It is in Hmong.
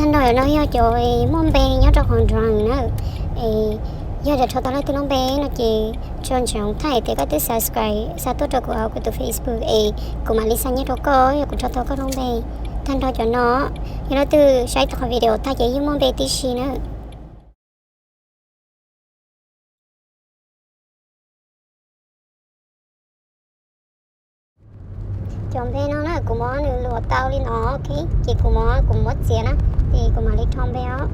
Tag nrho no yog cov muaj npe nyob rau hauv drone na. Es yog tias rho tau leej twg lub npe no ces tso ntsoov thaij tias koj twb subscribe xa tuaj rau kuv hauv kuv tus Facebook es kuv mam li xa nyiaj rau koj yog kuv rho tau koj lub npe. Tag nrho cov no, yog leej twg saib tau qhov video tag ces yeej muaj npe tib si na. Cov npe no na kuv muab nws luam tau li no, ok, ces kuv muab, kuv muab txiav na, ces kuv mam li rho npe os.